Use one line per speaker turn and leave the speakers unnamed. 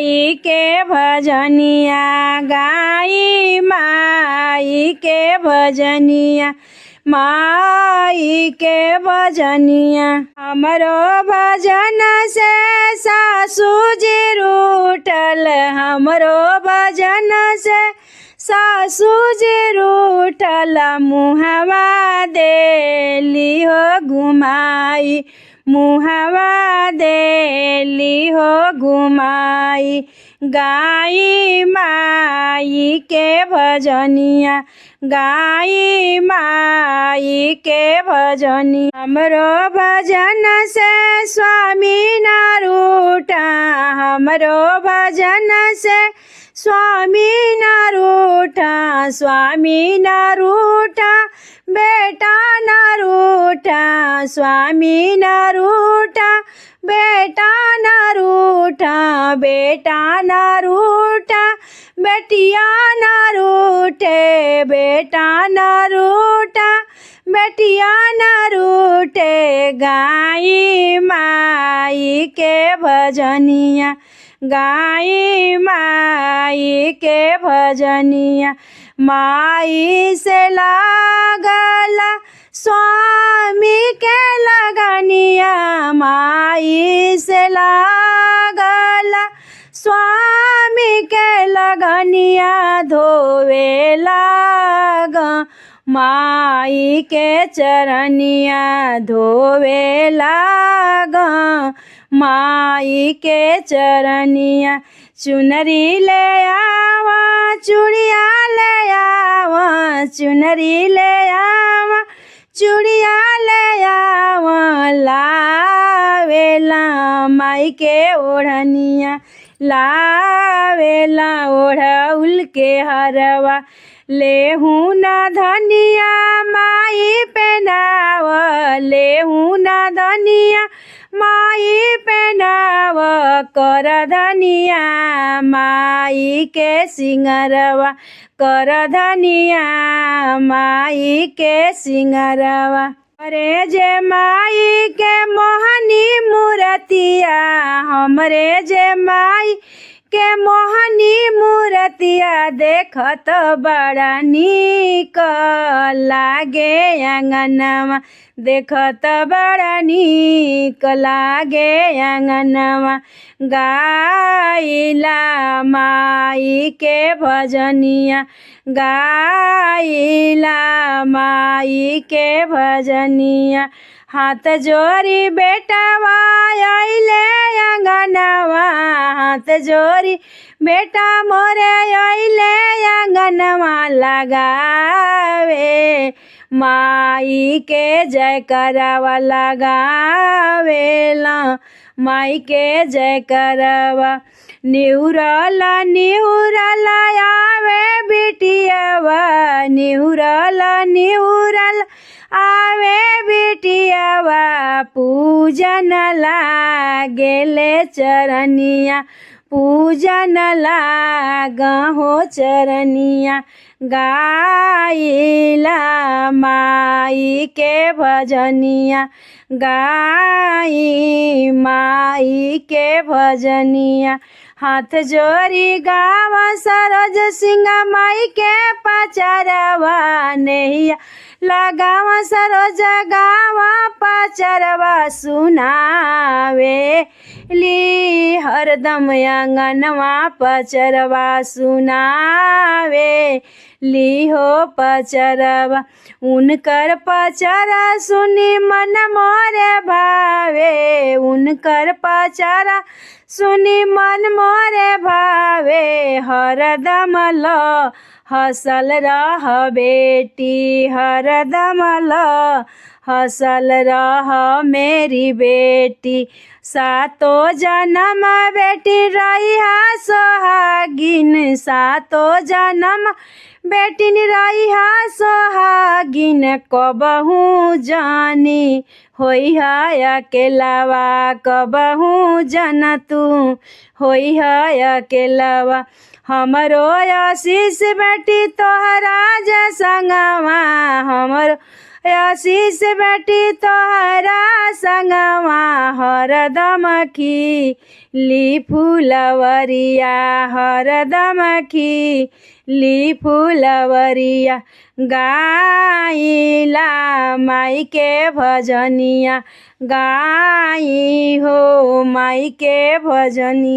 माई के भजनिया गाई माई के भजनिया, माई के भजनिया। हमरो भजन से सासू जी रूठल, हमरो भजन से सासू जी रूठल, मुहवा देली हो घुमाई, मुहवा देली हो घुमाई। गाई माई के भजनिया, गाई माई के भजनी। हमरो भजन से स्वामी न रूठा, हमरो भजन से स्वामी न रूठा, स्वामी न रूठा बेटा न रूठा, स्वामी न रूठा बेटा न रूठा, बेटा न रूठा बेटिया न रूठे, बेटा न रूठा बेटिया न रूठे। गाई माई के भजनिया, गाई माई के भजनिया। माई से लागल स्वामी के लगनिया, माई से लागल स्वामी के लगनिया, धोवे लाग माई के चरनिया, धोवे लाग माई के चरनिया। चुनरी ले आवा चूड़िया ले आवा, चुनरी ले आवा चूड़िया ले आवा, लावेला माई के ओढ़निया, लावेला ओढ़उल के हरवा। लेहू न धनिया माई पेनाव, लेहू न धनिया माई पेनाव, कर धनिया माई के सिंगरवा, कर धनिया माई के सिंगरवा। अरे जे माई के मोहनी मूरतिया, हमरे जे माई के मोहनी मूरतिया, देखत बड़ा नीक लागे अंगनवा, देखत बड़ा नीक लागे अंगनवा। गाइला माई के भजनिया, गाइला माई के भजनिया। हाथ जोरी बेटवा अइले अंगनवा, हाथ जोरी बेटा मोरे अइले अंगनवा, लगावे माई के जयकारवा, लगावेला माई के जयकारवा। निहुरल निहुरल आवे बिटियावा, निहुरल निहुरल आवे बिटियावा, पूजन लागेले चरनिया, पूजन लाग हो चरनिया। गाइला माई के भजनिया, गाई माई के भजनिया। हाथ जोरी गावा सरोज सिंह माई के पचरवा, नैया लगावा सरोज गावा पचरवा, सुनावे ली हरदम अंगनवा पचरवा, सुनावे ली हो पचरवा। उनकर पचरा सुनी मन मोरे भावे, उनकर पचरा सुनी मन मोरे भावे, हरदम ल हसल रह बेटी, हरदम ल हसल रह मेरी बेटी। सातो जन्म बेटी रहिहा सोहागिन, सातो जन्म बेटी रहिहा सोहागिन, कबहू जानी होई है अकेलावा, कबहू जन तू होई है अकेलावा। हमरो आशीष बेटी तोहरा जे संगवा, हमरो आशीष बेटी तोहरा संगवा हरदम की ली फूलवरिया, हरदम की ली फूलवरिया। गाइला माई के भजनिया, गाई हो माई के भजनिया।